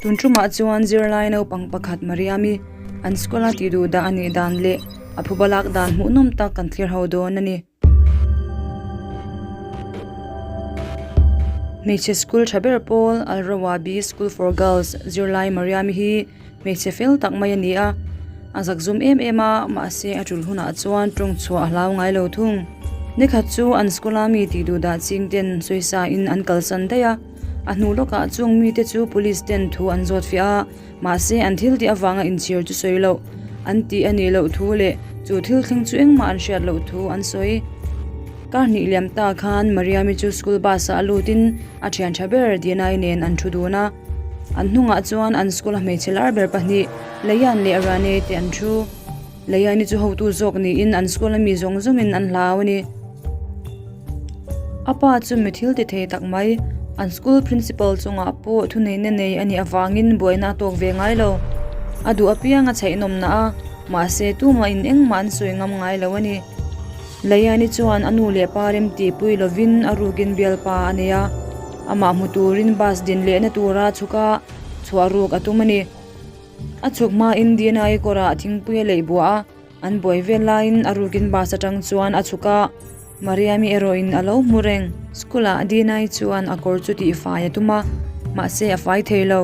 Tun tumah chuan zirlai naupang pakhat Mariami an school a tih duh dah a nih dan leh a phuba lak dan hmuhnawm tak kan thlir ho dawn a ni. Hmeichhe school tha ber pawl Al Rawabi School for Girls zirlai Mariami hi hmeichhe fel tak mai a ni a, a zakzum em em a, mahse a tul hunah chuan tawng chhuah a hlau ngai lo thung. Nikhat chu an school a mi tih duh dah ching ten sawisa in an kalsan daih a. A hnu lawkah chung mite chu police ten thu an zawt fiah a, mahse an thil tih avanga inchhir chu sawi loh an tih a nih loh thu leh chu thil thleng chu engmah an hriat loh thu an sawi. Kar hnih liam ta khan Mariami chu school bus ah a lutin a thian tha ber Dinai nen an thu dun a, an hnungah chuan an school a hmeichhe lar ber pahnih Leyan leh Rane te an thu. Leiani chu hotu zawk niin an school a mi zawng zawngin an hlau a ni. A pa chu mi thil ti thei tak mai, an school principal chungah pawh thuneihna nei a nih avangin buaina a tawk ve ngai lo. A duh apiang a chheihnawmna a, mahse tumahin engmah an sawi ngam ngai lo a ni. Leiani chuan a nu leh pa remtihpui lovin a rukin bialpa a nei a, amah hmu turin bus din lehna tura chhuka chhuah ruk a tum a ni. A chhuk hmain DNA kawrah thingpui a leih buah a, an buai vel laiin a rukin bus atang chuan a chhuk a, Mariami erawhin a lo hmu reng. School ah DNA chuan a kawr chu tihfai a tum a, mahse a fai thei lo.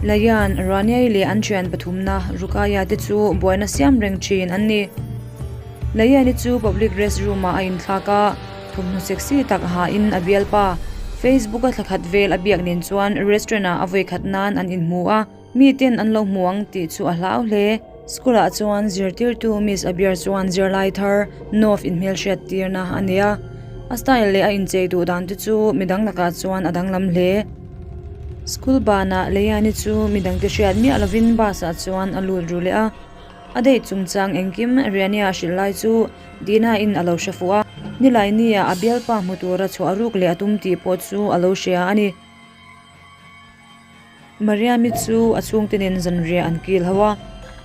Layan, Raniai leh an thian pathumna Rukaya te chu buaina siam reng thin an ni. Layani chu public restroom ah a inthlak a. Thawmhnaw sexy tak hain a bialpa Facebook a thlakhat vel a biak nen chuan restaurant ah a vawikhat nan an inhmu a, miten an lo hmu ang tih chu a hlau hle. School ah chuan zirtirtu Miss Abiar chuan zirlai thar Nov inhmelhriat tirna a nei a, a style leh a inchei duh dan te chu midang lakah chuan a danglam hle. School banah Leiani chu midangte hriat miah lovin bus ah chuan a lut ru leh a. A date chungchang engkim Riania a hrilh lai chu Dina in a lo hre fuh a, nilai nia a bialpa hmu tura chhuah ruk leh a tum tih pawh chu a lo hria a ni. Mariami chu a chhungte nen zanriah an kil ho a,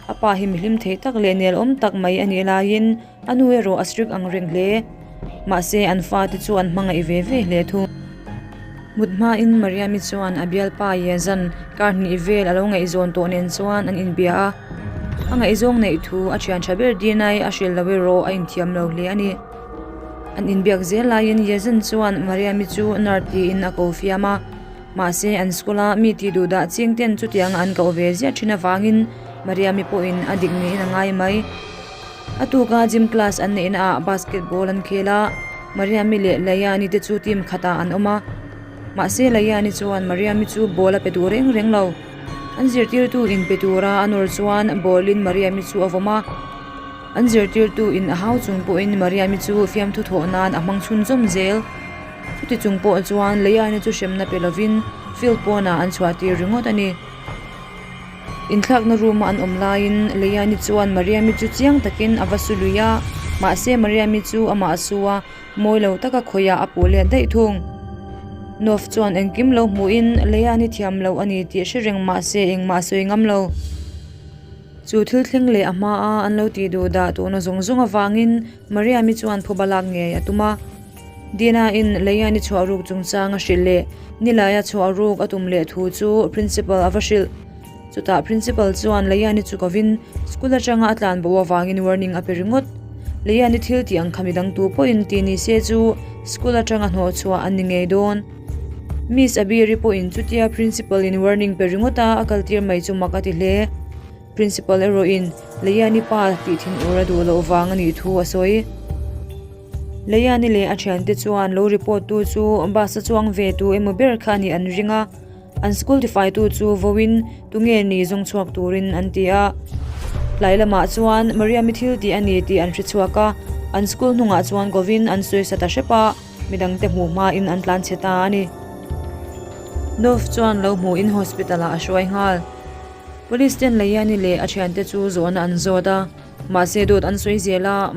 a pa hi mihlim thei tak leh nelawm tak mai a nih laiin A nu erawh a strict ang reng hle. Mahse, an fate chu an hmangaih ve ve hle thung. Mut hmain Mariami chuan a bialpa Yezan kar hnih vel a lo ngaihzawn tawh nen chuan an inbia a. A ngaihzawng neih thu a thian tha ber Dinai a hrilh lo erawh a inthiam lo hle a ni. An inbiak zel laiin Yezan chuan Mariami chu nerd tiin a ko fiam a. Mahse, an school a mi tih duh dah ching ten chutianga an koh ve ziah thin avangin Mariami pawhin a dik niin a ngai mai. A tuka gym class an neihna ah basketball an khel a, Mariami leh Layani te chu team khatah an awm a. Mahse Layani chuan Mariami chu ball a pe duh reng reng lo. An zirtirtu in pe tura a nawr chuan ball in Mariami chu a vawm a. An zirtirtu in a hau chung pawhin Mariami chu fiamthu thawh nan a hmang chhunzawm zel. Chuti chung pawh chuan Layani chu hremna pe lovin field pawnah an chhuah tir ringawt a ni. Inthlakna room a an awm laiin Leiani chuan Mariami chu chiang takin a va su lui a, mahse Mariami chu amah a su a, mawi lo taka khawiah a puh let daih thung. Nov chuan engkim lo hmuhin Leiani thiam lo a ni tih hre reng mahse engmah a sawi ngam lo. Chu thil thleng leh a hma a an lo tih duh dah tawhna zawng zawng avangin Mariami chuan phuba lak ngei a tum a. Dina in Leiani chhuah ruk chungchang a hrilh leh Nilaia chhuah ruk a tum leh thu chu Principal a va hrilh. Chutah Principal chuan Leiani chu kovin school atanga a tlan bo avangin warning a pe ringawt. Leiani thil tih ang kha midang tu pawhin ti ni se chu school atanga hnawh chhuah an ni ngei dawn. Miss Abiri pawhin chutia Principal in warning pe ringawt a a kaltir mai chu mak a ti hle. Principal erawhin Leiani pa tih thinur a duh loh vang a nih thu a sawi. Leiani leh a thiante chuan lo report tu chu bus a chuang ve tu emaw ber kha a nih an ring a, an school tifai tu chu vawiin tunge ni zawng chhuak turin an ti a. Tlai lamah chuan Mariami thil tih a ni tih an hre chhuak a, an school hnungah chuan kovin an sawi sa ta hrep a, midangte hmuh hmain an tlan chhe ta a ni. Nov chuan lo hmuhin hospital ah a hruai nghal. Police ten Leiani leh a thiante chu zawhna an zawt a. Mahse dawt an sawi zel a,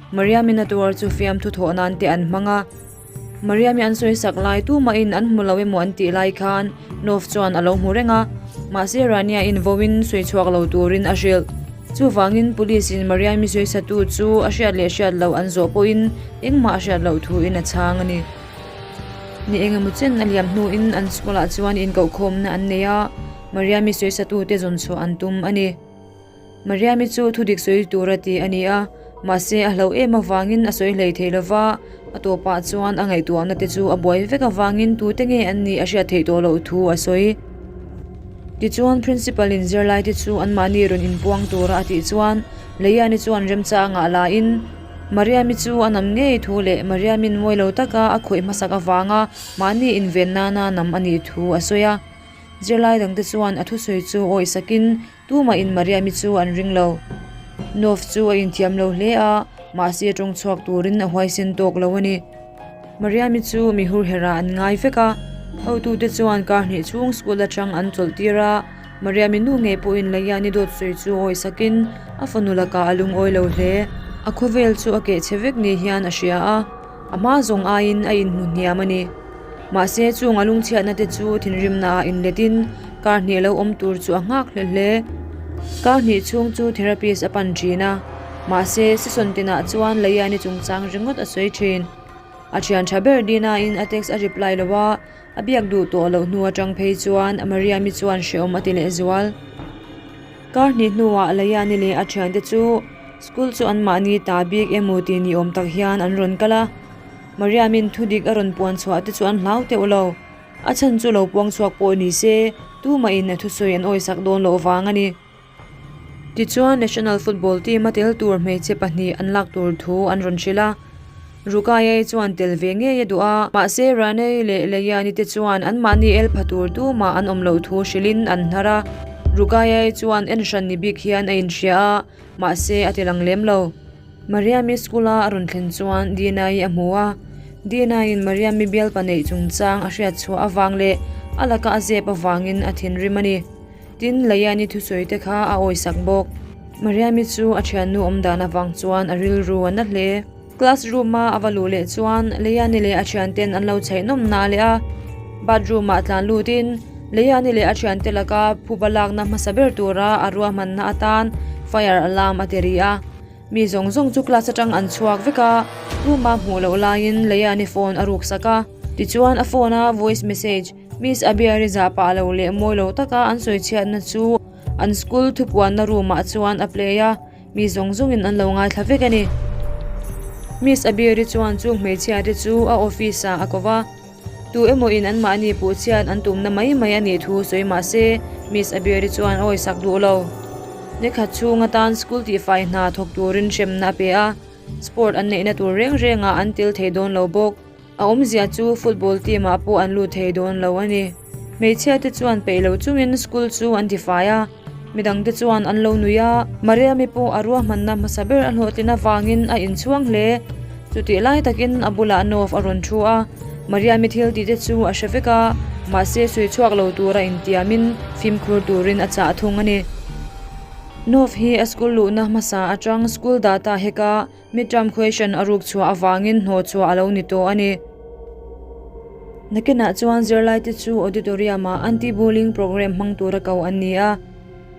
Mariamina tuar chu fiamthu thawh nan te an hmang a. Mariami an sawi sak lai tumahin an hmu lo emaw an tih lai khan Nov chuan a lo hmu reng a, mahse Rania in vawiin sawi chhuak lo turin a hrilh. Chuvangin Police in Mariami sawi satu chu a hriat leh hriat loh an zawh pawhin engmah a hriat loh thuin a chhang a ni. Ni engemaw chen a liam hnuin an school ah chuan inkohkhawmna an nei a, Mariami sawisatute zawn chhuah an tum a ni. Mariami chu thudik sawi tura ti a ni a, mahse a hlauh em avangin a sawi hlei thei lova, a tawpah chuan a ngaihtuahna te chu a buai vek avangin tute nge an nih a hriat theih tawh loh thu a sawi. Tichuan Principal in zirlai te chu anmahni rawn inpuang tura a tih chuan Leiani chuan remchangah la in Mariami chu a nam ngei thu leh Mariamin mawi lo taka a khawih hmasak avanga mahni inven nana nam a nih thu a sawi a. Zirlai dangte chuan a thusawi chu awih sakin Tumah in Mariami chu an ring lo. Nov chu a inthiam lo hle a, mahse tawng chhuak turin a huaisen tawk lo a ni. Mariami chu mi hurherah an ngai vek a, hotute chuan kar hnih chhung school atang an chawlh tir a, Mariami nu ngei pawhin Layani dawt sawi chu awi sakin a fanu lakah a lungawi lo hle. A khawvel chu a keh chhe vek ni hian a hria a. A hma zawng aiin a inhmu hniam a ni. Mahse, chung a lungchhiatna te chu thinrimna ah inletin kar hnih lo awm tur chu a nghak hle hle. Kar hnih chhung chu therapist a pan thin a, mahse, season tinah chuan Leiani chungchang ringawt a sawi thin. A thian tha ber Dina-in a text a reply lo a, a biak duh tawh loh hnu atang phei chuan Mariam-i chuan hrehawm a ti lehzual. Kar hnih hnuah Layani leh a thiante chu school chu anmahni ta bik emaw tih ni awm tak hian an rawn kal a. Mariamin thudik a rawn puan chhuah te chu an hlau teuh lo. A chhan chu lo puang chhuak pawh ni se, tumahin a thusawi an awisak dawn loh vang a ni. Tichuan National Football team a tel tur hmeichhe pahnih an lak tur thu an rawn hrilh a. Rukayai chuan tel ve ngei a duh a, mahse Ranei leh Layani te chuan anmahni el pha tur tumah an awm loh thu hrilhin an hnar a. Rukayai chuan en hran ni bik hian a inhria a, mahse a ti lang lem lo. Mariami school a a rawn thlen chuan Dina-i a hmu a, Dina-in Mariami bialpa neih chungchang a hriat chhuah avang leh a laka a zep avangin a thinrim a ni. Tin, Layani thusawi te kha a awisak bawk. Mariami chu a thiannu awm dan avang chuan a rilru a na hle. Class room a a va luh leh chuan Leiani leh a thianten an lo chhaih nawm na leh a. Bathroom ah tlan lutin Leiani leh a thiante laka phuba lakna hmasa ber tura a ruahmanna atan fire alarm a ti ri a. Mi zawng zawng chu class atang an chhuak vek a, tuma hmuh loh laiin Leiani phone a ruk sak a. Tichuan a phone a voice message Miss Abiari zah pah lo leh mawi lo taka an sawi chhiatna chu an school thupuanna room ah chuan a play a. Mi zawng zawngin an lo ngaithla vek a ni. Miss Abiri chuan chung hmeichhia te chu a office ah a ko va, tu emaw in anmahni puh chhiat an tumna mai mai a nih thu sawi mah se Miss Abiri chuan a awisak duh lo. Nikhat chhung atan school tihfai hna thawk turin hremna a pe a, sport an neihna tur reng rengah an tel thei dawn lo bawk. A awmzia chu football team ah pawh an lut thei dawn lo a ni. Hmeichhia te chuan peih lo chungin school chu an tifai a, midang te chuan an lo nui a. Mariami pawh a ruahmanna hmasa ber a hlawhtlin avangin a inchhuang hle. Chutih lai takin a bulah Nov a rawn thu a, Mariami thil tih te chu a hre vek a, mahse sawi chhuak lo tura intiamin fimkhur turin a chah thung a ni. Nov hi a school luhna hmasa atang school data hek a, Midterm question a ruk chhuah avangin hnawh chhuah a lo ni tawh a ni. Nakinah chuan zirlaite chu auditorium-ah anti-bullying programme hmang tura ko an ni a,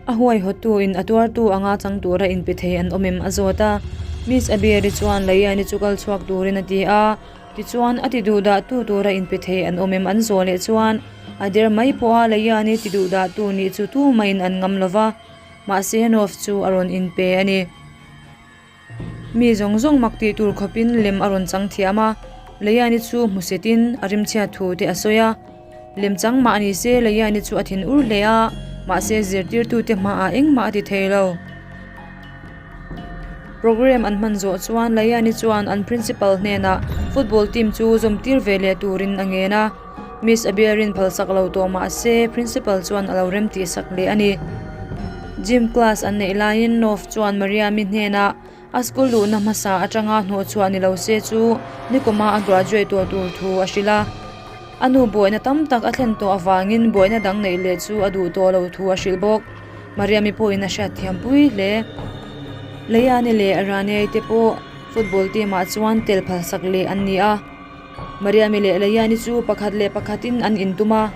a huaihawttu-in a tuartu anga chang tura inpe thei an awm em a zawt a. Miss Abieri chuan Layani chu kal chhuak turin a ti a, tichuan a ti duhdahtu tura inpe thei an awm em an zawh leh chuan a der mai pawha Layani ti duhdahtu nih chu tumahin an ngam lova, mahse Nov chu a rawn inpe a ni. Mi zawng zawng mak tih tur khawpin lem a rawn chang thiam a, Leiani chu hmusetin a rimchhiat thu te a sawi a. Lem chang mah ni se Leiani chu a thin ur hle a, mahse zirtirtute hmaah engmah a ti thei lo. Programme an hman zawh chuan Leiani chuan an principal hnenah football team chu zawm tir ve leh turin a ngen a. Miss Abiarin phalsak lo tawh mah se principal chuan a lo rem tih sak leh a ni. Gym class an neih laiin Nov chuan Mariami hnenah a school luhna hmasa atanga hnawhchhuah ni lo se chu nikuma a graduate tawh tur thu a hrilh a. A nu buaina tam tak a thlen tawh avangin buaina dang neih leh chu a duh tawh lo thu a hrilh bawk. Mariami pawhin a hriatthiam pui hle. Leiani leh Ranei te pawh football team ah chuan tel phalsak leh an ni a. Mariami leh Leiani chu pakhat leh pakhatin an intum a,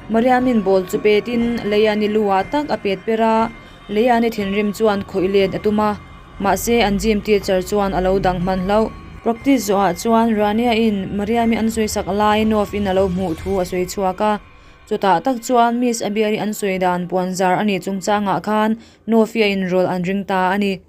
Mariamin ball chu petin Leiani lu ah tak a pet per a, Leiani thinrim chuan khawih let a tum a, mahse an gym teacher chuan a lo dang hman hlauh. Practice zawhah chuan Rania-in Mariam-i an sawisak lai Nof-in a lo hmuh thu a sawi chhuak a. Chutah tak chuan Miss Abiari an sawi dan puanzar a nih chungchangah khan Nof-i a inrawlh an ring ta a ni.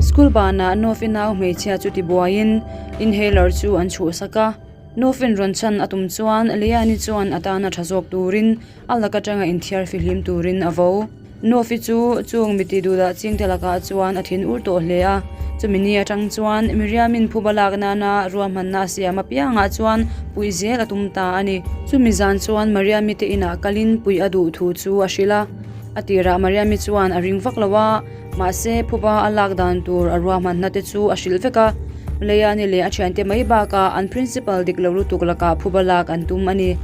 School banah Nof-i nau hmeichhia chu tibuaiin inhaler chu an chhuhsak a. Nof-in rawn chhan a tum chuan Leani chuan a tana tha zawk turin a lak atanga inthiar fihlim turin a vo. Nofi chu chung miti duhdah chingte lakah chuan a thin ur tawh hle a, chumi ni atang chuan Miriamin phuba lak nana ruahmanna a siam apiangah chuan puih zel a tum ta a ni. Chumi zan chuan Mariami te inah kalin puih a duh thu chu a hrilh a, a tirah Mariami chuan a ring vak lo a, mahse phuba a lak dan tur a ruahmanna te chu a hrilh vek a, Leiani leh a thiante mai bakah an principal dik lo lutuk lakah phuba lak an tum a ni.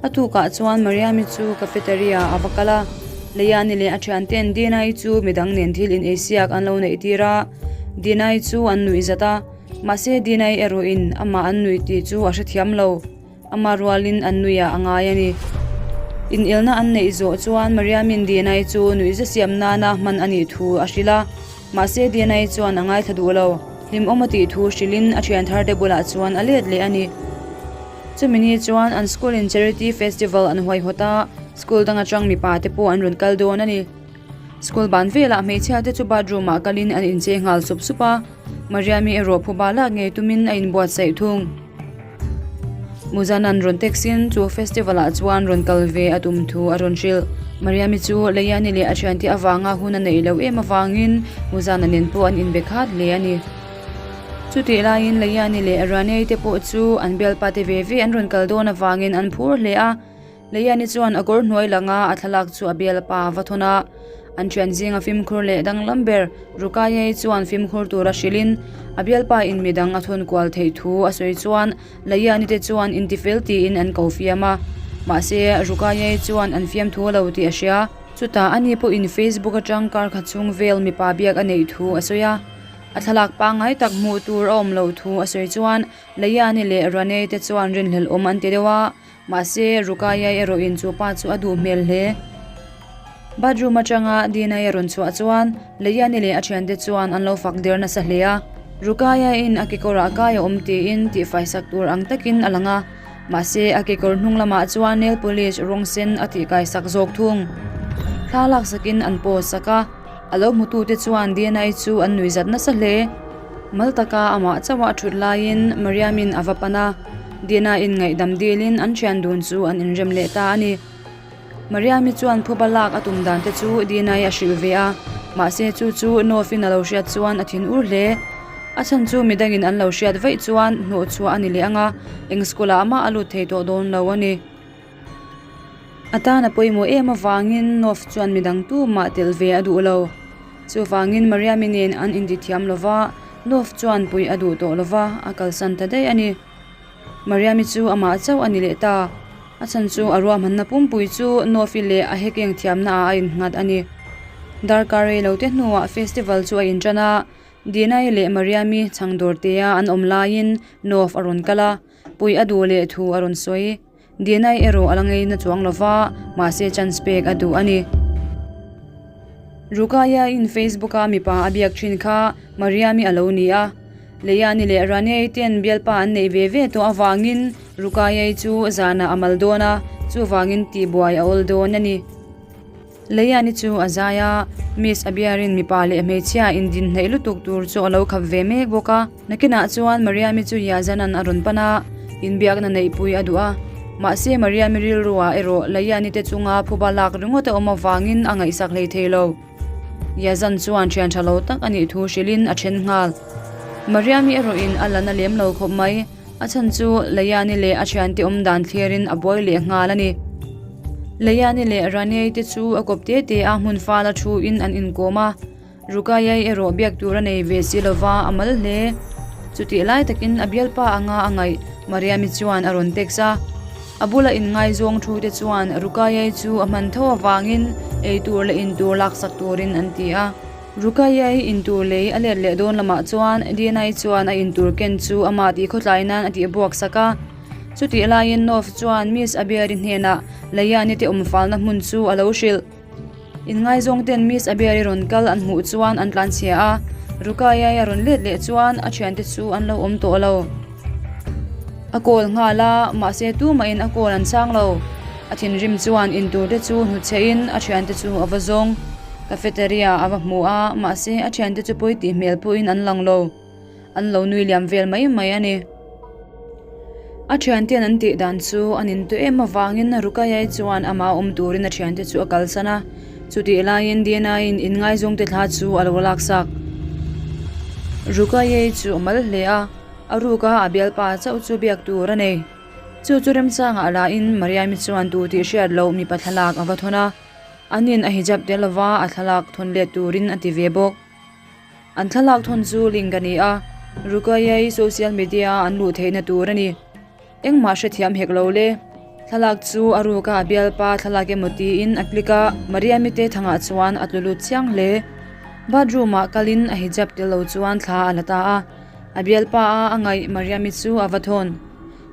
A tukah chuan Mariami chu cafeteria a va kal a, Leiani leh a thianten Dina-i chu midang nen thil in eisiak an lo neih tir a, Dina-i chu an nuih zat a, mahse Dina-i erawhin amah an nuih tih chu a hrethiam lo, ama rualin an nuihah a ngai a ni. Inelna an neih zawh chuan Mariamin Dina-i chu nuihza siam nana hman a nih thu a hrilh a, mahse Dina-i chuan a ngaithla duh lo, hlimawm a tih thu hrilhin a thian tharte bulah chuan a let leh a ni. Chumi ni chuan an school in charity festival an huaihawt a, school dang atang mipa te pawh an rawn kal dawn a ni. School ban velah hmeichhia te chu bathroom ah kalin an inchei nghal sup sup a, Mariami erawh phuba lak ngei tumin a inbuatsaih thung. Muzana'n rawn text in chu festival ah chuan rawn kal ve a tum thu a rawn hrilh. Mariami chu Leiani leh a thiante avanga hun a neih loh em avangin Muzana nen pawh an inbe khat hle a ni. Chutih laiin Leiani leh Ranei te pawh chu an bialpa te ve ve an rawn kal dawn avangin an phur hle a. Leiani chuan a kawr hnuai langa a thlalak chu a bialpa a va thawn a. An thian zinga fimkhur leh danglam ber Rukayei chuan fimkhur tura hrilhin a bialpa in midang a thawn kual theih thu a sawi chuan Leiani te chuan intifel tiin an ko fiam a. Mahse, Rukayei chuan an fiamthu lo tih a hria. Chutah ani pawhin Facebook atang kar khat chhung vel mipa biak a neih thu a sawi a. A thlalak pangngai tak hmuh tur a awm loh thu a sawi chuan Leiani leh Ranei te chuan rinhlelh awm an ti deuh a, mahse Rukayai erawhin chu pa chu a duh hmel hle. Bathroom atanga Dinai a rawn chhuah chuan Leiani leh a thiante chuan an lo fak der nasa hle a, Rukayaiin a kekawrah kai a awm tiin tihfaisak tur ang takin a lang a, mahse a kekawr hnung lamah chuan nail polish rawng sen a tihkaisak zawk thung. Thla laksakin an post sak a. A lo hmutute chuan Diana-i chu an nuihzat nasa hle. Mal taka amah chauha a thut laiin Mariamin a va pan a, Diana-in ngaihdam dilin an thian dun chu an inrem leh ta a ni. Mariami chuan phuba lak a tum dan te chu Diana-i a hrilh ve a, mahse chu chu Nof-in a lo hriat chuan a thin ur hle. A chhan chu midangin an lo hriat vaih chuan hnawhchhuah a ni leh ang a, eng school-ah mah a lut thei tawh dawn lo a ni. A tan a pawimawh em avangin Nof chuan midang tumah telh ve a duh lo. Chuvangin Mariami nen an intithiam lo va, Nof chuan puih a duh tawh lo va, a kalsan ta daih a ni. Mariami chu amah chauh a ni leh ta. A chhan chu a ruahmanna pumpui chu Nofi leh a hekeng thiamnaah a innghat a ni. Darkar rei lo te hnuah festival chu a inṭan a, Dinai leh Mariami chhang dawrtea an awm laiin Nof a rawn kal a, puih a duh leh thu a rawn sawi. Dinai erawh a la ngei na chuang lo va, mahse chance pek a duh a ni. Rukaya in Facebook a mipa a biak thin kha Mariami a lo ni a. Leiani leh Ranei ten bialpa an neih ve ve tawh avangin Rukayai chu zanah a mal dawn a, chuvangin tihbuai a awl dawn a ni. Leiani chu a zai a, Miss Abiarin mipa leh hmeichhia indinhneih lutuk tur chu a lo khap ve mek bawk a. Nakinah chuan Mariami chu Yazanan a rawn pan a, inbiakna neihpui a duh a. Mahse Mariami rilruah erawh Leiani te chunga phuba lak ringawt a awm avangin a ngaihsak hlei thei lo. Yazan chuan thian tha lo tak a nih thu hrilhin a then nghal. Mariami erawhin a la na lem lo khawp mai. A chhan chu Leiani leh a thiante awm dan thlirin a buai leh nghal a ni. Leiani leh Ranei te chu a kawp te te a, hmun fala thu in an inkawm a. Rukayai erawh biak tur a nei ve si lova a mal hle. Chutih lai takin a bialpa anga a ngaih Mariami chuan a rawn text a. A bula inngaizawng thu te chuan Rukayai chu a hman tho avangin eitur leh intur laksak turin an ti a. Rukayai intur lei a let leh dawn lamah chuan Dinai chuan a intur ken chu amah tih khawtlai nan a tih buak sak a. Chutih laiin Nof chuan Miss Abiari hnenah Leiani te awmfalna hmun chu a lo hrilh. Inngaizawng ten Miss Abiari rawn kal an hmuh chuan an tlanchhia a. Rukaiai a rawn let leh chuan a thiante chu an lo awm tawh lo. A call nghal a, mahse tumahin a call an chang lo. A thinrim chuan intur te chu hnutchhehin a thiante chu a va zawng. Cafeteria a va hmu a, mahse a thiante chu pawi tih hmel pawhin an lang lo. An lo nui liam vel mai mai a ni. A thiante'n an tih dan chu an intuah em avangin Rukayai chuan amah awm turin a thiante chu a kalsan a. Chutih laiin Diana-in inngaizawngte thla chu a lo laksak. Rukayai chu a mal hle a, a ruka a bialpa chauh chu biak tur a nei. Chu chu remchangah lahin Mariami chuan tu tih hriat loh mipa thlalak a va thawn a, anin a hijab tel lova a thlalak thawn let turin a ti ve bawk. An thlalak thawn chu link a ni a, Rukayai social media a an luh theihna tur a ni. Engmah hrethiam hek lo le. Thlalak chu a ruka a bialpa thlalak emaw tiin a click a, Mariami te thangah chuan a tlu lut chiang hle. Bathroom ah kalin a hijab tel lo chuan thla a la ta a, a bialpa a a ngaih Mariami chu a va thawn.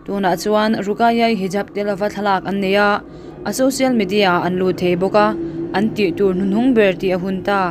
Tunah chuan Rukayai hijab tel lova thlalak an nei a, a social media ah an lut thei bawk a, an tih tur hnuhnung ber tih a hun ta.